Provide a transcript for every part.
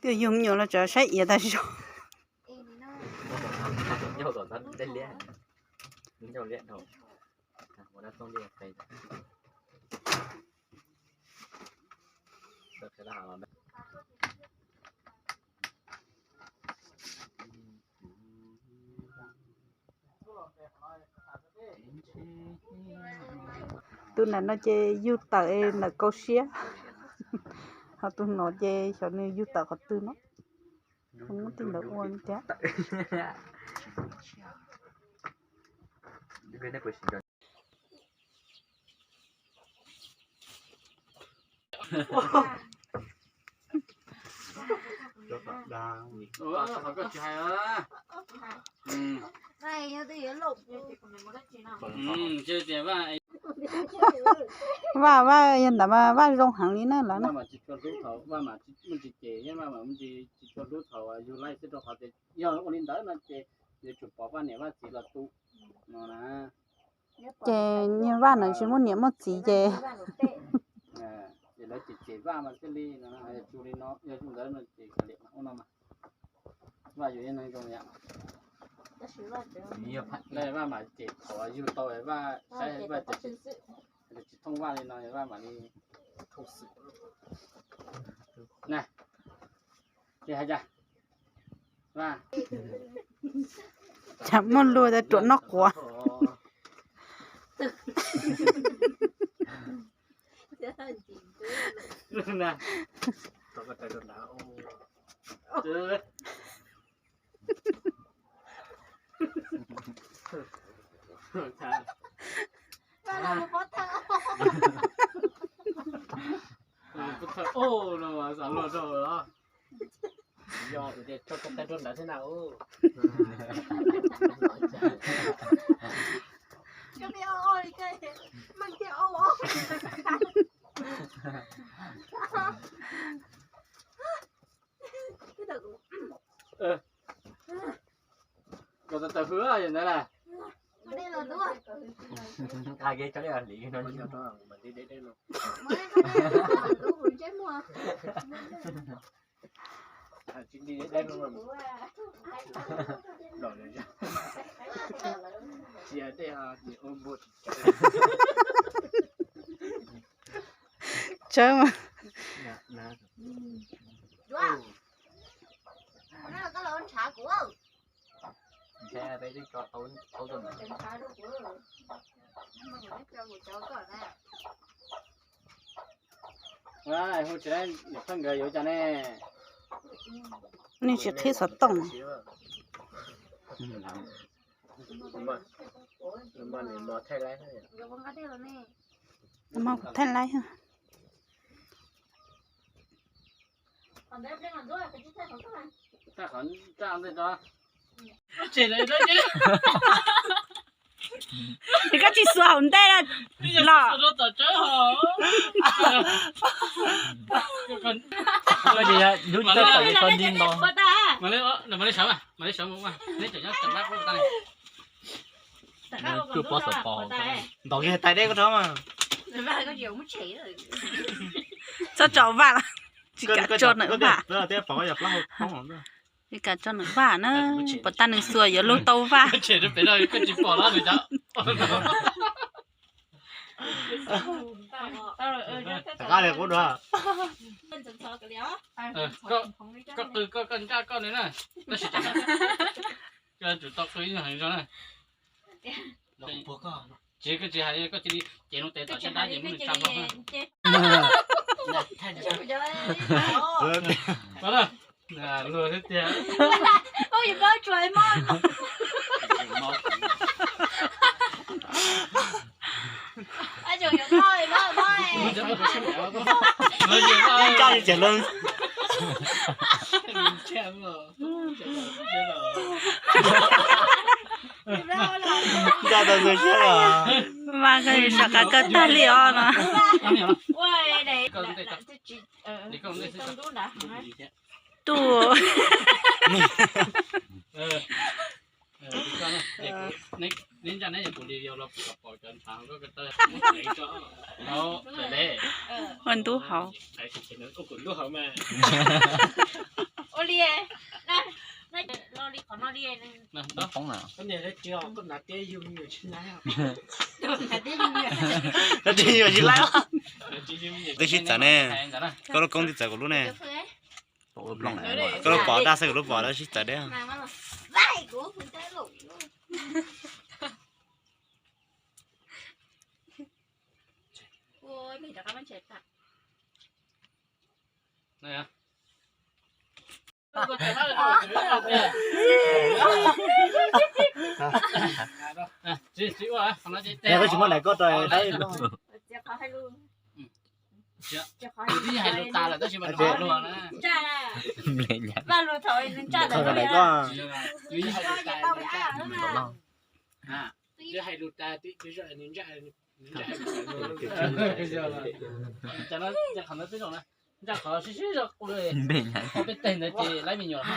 Twb yug me nyuam los tseem saib iav tas zog. Tus nram no ces yug tawm ntawm kaum siab, ho tus no ces xyov nws yug tawm qhov twg no. Muab tej ntawd ua li thiab. Vaj, Vaj yog ntawd mas Vaj zoo heev li na lawm na. Yog ua li ntawd no ces yuav tsum pom Vaj niam Vaj txiv los tu no na. Ces niag Vaj no tsis muaj niam muaj txiv ces. Ces lawv cem cem Vaj mas thiaj li no, yog tsis li no, yog tsis ntawd no ces kav liam ua no mas. Vaj yus ib neeg zoo yam. Vaj mas cem thaum yug tau Vaj saib Vaj cem tsis thooj Vaj li no Vaj mam li thooj xwm na. Ces hais cas? Tsam muaj luag ruam noj quav. Oj, no mas xav luag rau los. Yog tias tso tau tag rau ntawd thiab na. Koj tau tau hwj yog ntawd na. Qha kev tso dej hliv no. Tsawb mas. Hu tsis tau niam phauj nkawd yuav cas ne? Nej tsis qhib xov tooj. Thaij laib. Koj tsis xuas hauv ntej los. Koj tsis yog lub txawj tawm li koj nti nto. Tsuas pob xov pos ntov kiag tais dej koj rov mas. Txhob tso Vaj los tsis kam tso nws Vaj. Tsis kam tso nws Vaj na, pom tag nws xuas yuav luag tau Vaj. Koj qw koj nraj koj li na, tab sis tsum tau qw ib nyuag heev zog na. Tsis, koj tsis hais, koj cia li cev loo tes tom sab dab ces muab nws tsa nkaus. Luag thiab tiag. Ncaj li tseem loo. Ncaj tau tus siab los. Mas koj sab qab koj tag li os no. Tuj. Ua ntub hauv. Ua li, lo li qhov no li. Poob na. Tab sis yuav tsis laib. Twb sib txawv ne. Koj lub koob twb txawv kuv lub ne. Koj lub pom daj xwb kuv lub pom lawv sib txawv deb. Koj tsis muaj daim koj rau. Twb hais lus tas lawm tab sis mas nws vaj lug na. Vaj lug thaum nws ntsaj lawm. Twb hais lus tas twb zam nws ntsaj. Qhov no twb zoo na, ntsaj qhov sib sib zog qw, qhov peb teg ntawd ces laib me nyuam. Pom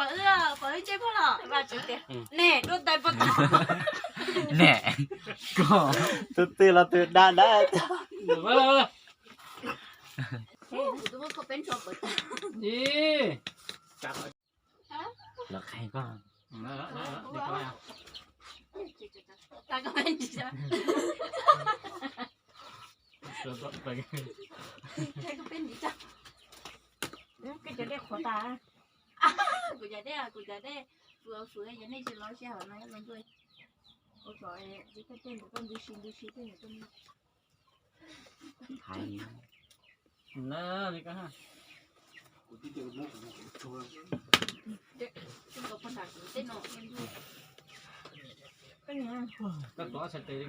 wb, pom wb ntsej muag los Vaj Tswv tias, ne, duab ntais puag ta. Ne, koj tus twg los tus dag dag. Los qhia koj. Kuv cov dej qhuav tas. Kuv cov dej, kuv cov dej, kuv kuv yog nej tsis los sij hawm no los ntuj. Ua kom tej ntawd koj ntws si ntws si tej ntawd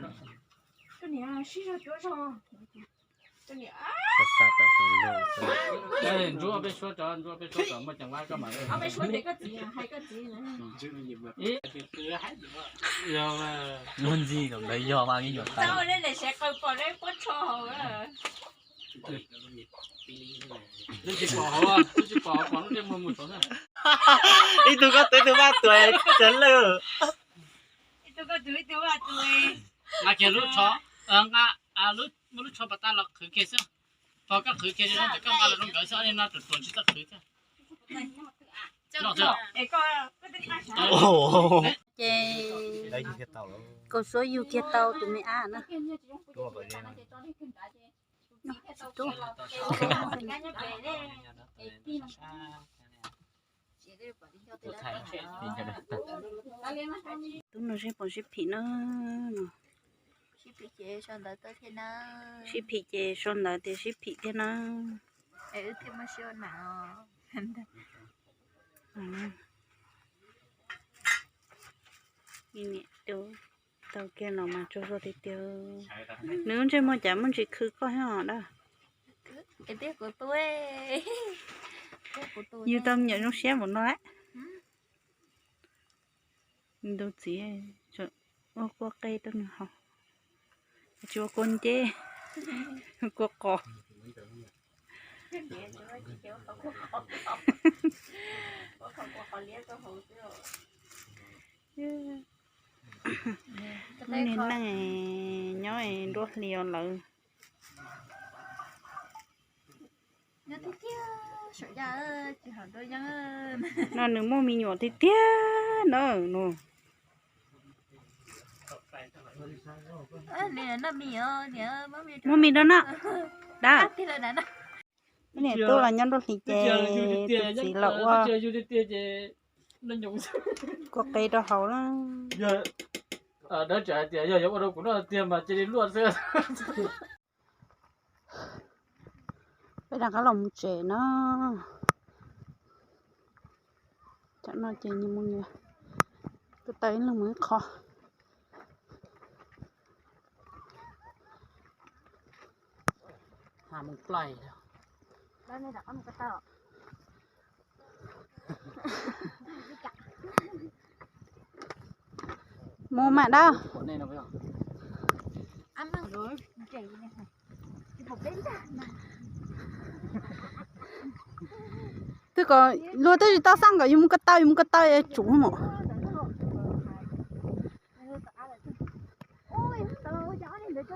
koj. Koj niam, sib zog cuab zog. Koj niam, ntsuab peb suab tso, ntsuab peb suab tso, muaj ceev vab koj mam li. Ob peb suab ces koj txiv hais koj txiv na. Ib, yog, ntxi kom ntawd yog mas me nyuam tau. Tau ne, sawv qawm pom ne, puab tsho hauv. Twb tsis pom hauv, twb tsis pom hauv, pom lub ntsej muag mus saud na. Ib tug koj twv ib tug vaj tuag, tsav lawm. Ib tug koj twv ib tug vaj tuag. Nqa kiag lub tsho, nqa, muab lub tsho pas tas los qhwv kiag xwb. Thaum koj qhwv kiag li no ces koj nqa los rau nkawd xwb, li no ruam ruam tsis txawj qhwv thiab. Ces Kaus Suav yug kiag tau tus me ab na. Tub no seb puas sib phim na. Sib phim ces sau ntawv tias sib phim thiab na. Niam tau kiag los mas tsaug zog tiag tiag. Nws lub ntsej muag cas muaj ntsis khwv koj thiab os dab. Yug tau me nyuam zoo siab npaum no lawm. Nws tus txiv ua kua qe rau nws haus, tsis ua kua nceb, kua qos. Lub niag neej nyob nruab hlis lawm. No nws muaj me nyuam tiag tiag na no. Muab me rau no. Dab, niam tub los nyob nruab hlis ces tus txiv los ua kua qe rau haus na. Peb rov qab los mus tsev no. Tam no ces nws mus, kuv taw ib leeg mus ib qho. Mus mam dab. Twb kom luag twb tsis tau xaj nkaus, yus mus ko taw, yus mus ko taw tsum mom. Peb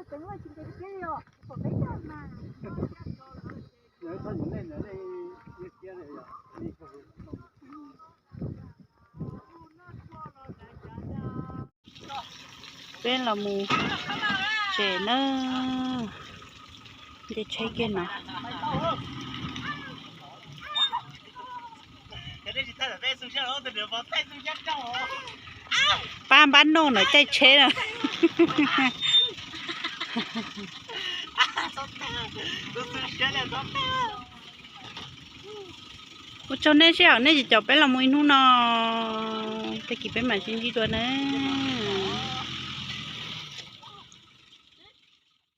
los mus tsev na, nce tsheb kiag no. Pab npab noj no caij tsheb na. Ua tsaug nej sij hawm nej caum peb los mus ib hnub no, tag kis peb mam sib ntsib dua nawb.